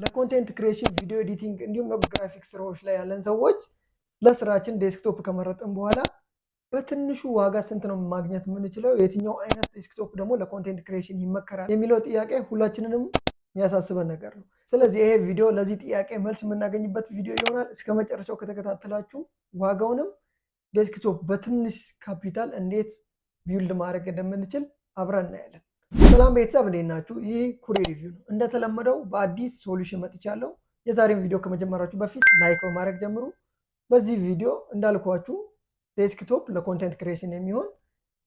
ለ content creation፣ video editing እንዲሁም ግራፊክስ ስራዎች ላይ ያለን ሰዎች ለስራችን desktop ከመረጥን በኋላ በትንሹ ዋጋ ስንት ነው ማግኘት የምንችለው፣ የትኛው አይነት desktop ደግሞ ለ content creation ይመከራል የሚለው ጥያቄ ሁላችንንም የሚያሳስበን ነገር ነው። ስለዚህ ይሄ ቪዲዮ ለዚህ ጥያቄ መልስ የምናገኝበት ቪዲዮ ይሆናል። እስከ መጨረሻው ከተከታተላችሁ ዋጋውንም desktop በትንሽ ካፒታል እንዴት build ማድረግ እንደምንችል አብረን እናያለን። ሰላም ቤተሰብ፣ እንዴት ናችሁ? ይህ ኩሬ Review ነው። እንደተለመደው በአዲስ solution መጥቻለሁ። የዛሬን ቪዲዮ ከመጀመራችሁ በፊት like በማድረግ ጀምሩ። በዚህ ቪዲዮ እንዳልኳችሁ desktop ለ content creation የሚሆን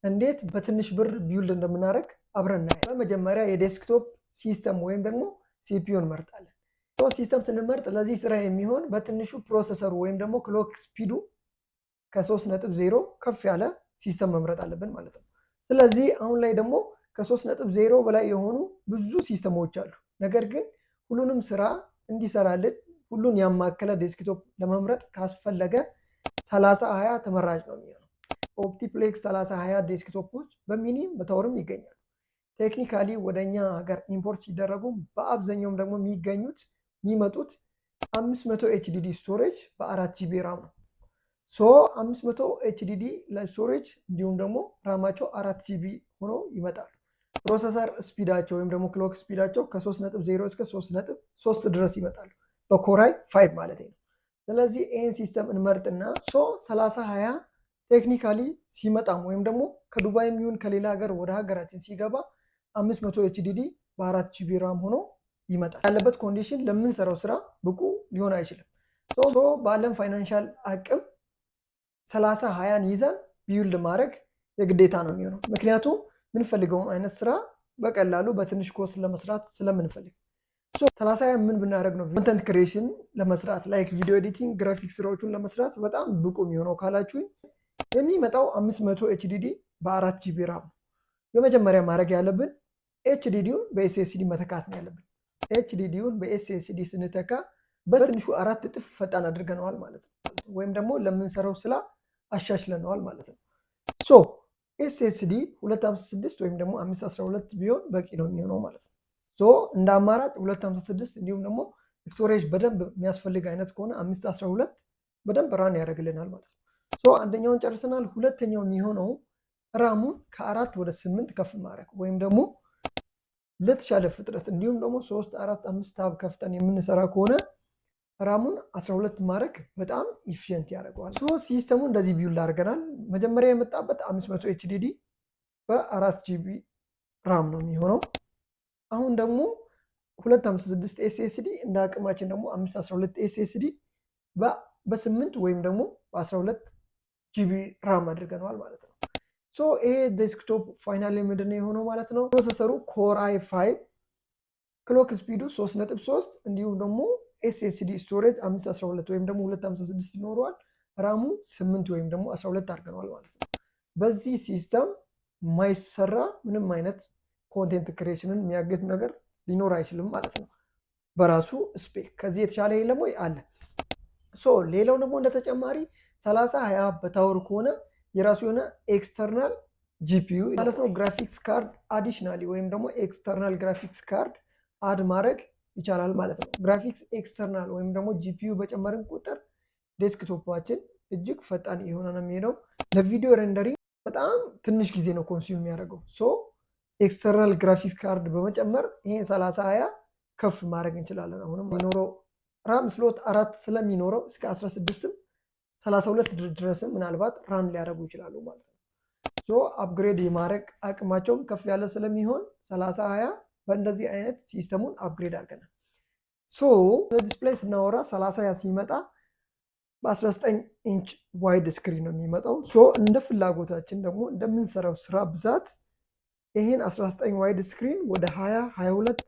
እንዴት በትንሽ ብር build እንደምናደርግ አብረን እናያለን። በመጀመሪያ የ desktop system ወይም ደግሞ CPU እንመርጣለን። System ስንመርጥ ለዚህ ስራ የሚሆን በትንሹ processor ኡ ወይም ደግሞ clock speed ኡ ከ3.0 ከፍ ያለ system መምረጥ አለብን ማለት ነው። ስለዚህ አሁን ላይ ደግሞ ከ3.0 በላይ የሆኑ ብዙ system ኦች አሉ። ነገር ግን ሁሉንም ስራ እንዲሰራልን ሁሉን ያማከለ desktop ለመምረጥ ካስፈለገ 3020 ተመራጭ ነው የሚሆነው። OptiPlex 3020 desktop ኦች በ mini ም በ tower ም ይገኛሉ። Technically ወደ እኛ ሀገር import ሲደረጉ በአብዛኛውም ደግሞ የሚገኙት የሚመጡት 500 HDD storage በ4 GB RAM ነው። So 500 HDD ለ storage እንዲሁም ደግሞ RAM ኣቸው 4 GB ሆኖ ይመጣሉ። Processor speed ኣቸው ወይም ደግሞ clock speed ኣቸው ከ3.0 እስከ 3.3 ድረስ ይመጣሉ። በ Core i5 ማለት ነው። ስለዚህ ይህን system እንመርጥና so 3020 technically ሲመጣም ወይም ደግሞ ከዱባይ የሚሆን ከሌላ ሀገር ወደ ሀገራችን ሲገባ 500 HDD በ4 GB RAM ሆኖ ይመጣል። ያለበት condition ለምንሰራው ስራ ብቁ ሊሆን አይችልም። So ባለን financial አቅም 3020ን ይዘን build ማድረግ የግዴታ ነው የሚሆነው። ምክንያቱም የምንፈልገውን አይነት ስራ በቀላሉ በትንሽ cost ለመስራት ስለምንፈልግ። 3020 ምን ብናደርግ ነው content creation ለመስራት like video editing፣ graphics ስራዎቹን ለመስራት በጣም ብቁ የሚሆነው ካላችሁኝ የሚመጣው 500 HDD በ4 GB RAM ነው። የመጀመሪያ ማድረግ ያለብን HDD ውን በ SSD መተካት ነው ያለብን። HDD ውን በ SSD ስንተካ በትንሹ 4 እጥፍ ፈጣን አድርገነዋል ማለት ነው። ወይም ደግሞ ለምንሰራው ስራ አሻሽለነዋል ማለት ነው። So SSD 256 ወይም ደግሞ 512 ቢሆን በቂ ነው የሚሆነው ማለት ነው። So እንደ አማራጭ 256 እንዲሁም ደግሞ storage በደንብ የሚያስፈልግ አይነት ከሆነ 512 በደንብ run ያደርግልናል ማለት ነው። So አንደኛውን ጨርሰናል። ሁለተኛው የሚሆነው RAM ኡን ከአራት ወደ ስምንት ከፍ ማድረግ ወይም ደግሞ ለተሻለ ፍጥነት እንዲሁም ደግሞ ሶስት፣ አራት፣ አምስት tab ከፍተን የምንሰራ ከሆነ RAM ኡን 12 ማድረግ በጣም efficient ያደርገዋል። So system ኡ እንደዚህ build አድርገናል። መጀመሪያ የመጣበት 500 HDD በ4 GB RAM ነው የሚሆነው። አሁን ደግሞ 256 SSD፣ እንደ አቅማችን ደግሞ 512 SSD በ8 ወይም ደግሞ በ12 GB RAM አድርገነዋል ማለት ነው። So ይሄ desktop finally ምንድን ነው የሆነው ማለት ነው። Processor ኡ Core i5፣ clock speed ኡ 3.3 እንዲሁም ደግሞ SSD storage 512 ወይም ደግሞ 256 ይኖረዋል። RAM ኡ 8 ወይም ደግሞ 12 አድርገነዋል ማለት ነው። በዚህ system የማይሰራ ምንም አይነት content creation ን የሚያግድ ነገር ሊኖር አይችልም ማለት ነው። በራሱ spec ከዚህ የተሻለ የለም ወይ? አለ። So ሌላው ደግሞ እንደ ተጨማሪ 3020 በ tower ከሆነ የራሱ የሆነ external GPU ማለት ነው፣ graphics card additionally ወይም ደግሞ external graphics card add ማድረግ ይቻላል ማለት ነው። Graphics external ወይም ደግሞ GPU በጨመርን ቁጥር desktop ኣችን እጅግ ፈጣን እየሆነ ነው የሚሄደው። ለ video rendering በጣም ትንሽ ጊዜ ነው consume የሚያደርገው። So external graphics card በመጨመር ይሄን 3020 ከፍ ማድረግ እንችላለን። አሁንም የሚኖረው RAM slot አራት ስለሚኖረው እስከ 16ም 32 ድረስም ምናልባት run ሊያደርጉ ይችላሉ ማለት ነው። So upgrade የማድረግ አቅማቸውም ከፍ ያለ ስለሚሆን 3020 በእንደዚህ አይነት system ኡን upgrade አድርገናል። So display ስናወራ 3020 ሲመጣ በ19 inch wide screen ነው የሚመጣው። So እንደ ፍላጎታችን ደግሞ እንደምንሰራው ስራ ብዛት ይሄን 19 wide screen ወደ 20፣ 22፣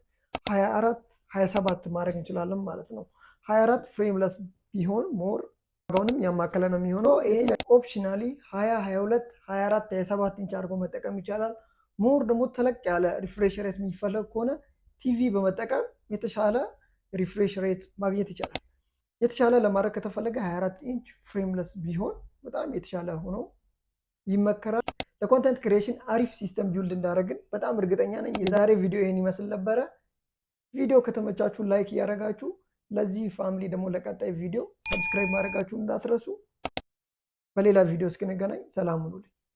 24፣ 27 ማድረግ እንችላለን ማለት ነው። 24 frameless ቢሆን more ዋጋውንም ያማከለ ነው የሚሆነው። ይሄ optionally 20፣ 22፣ 24፣ 27 ኢንች አድርጎ መጠቀም ይቻላል። More ደግሞ ተለቅ ያለ refresh rate የሚፈለግ ከሆነ ቲቪ በመጠቀም የተሻለ refresh rate ማግኘት ይቻላል። የተሻለ ለማድረግ ከተፈለገ 24 inch frameless ቢሆን በጣም የተሻለ ሆኖ ይመከራል። ለ content creation አሪፍ system build እንዳደረግን በጣም እርግጠኛ ነኝ። የዛሬ ቪዲዮ ይህን ይመስል ነበረ። ቪዲዮ ከተመቻችሁ like እያደረጋችሁ ለዚህ family ደግሞ ለቀጣይ ቪዲዮ subscribe ማድረጋችሁ እንዳትረሱ። በሌላ ቪዲዮ እስክንገናኝ ሰላም ሁኑልኝ።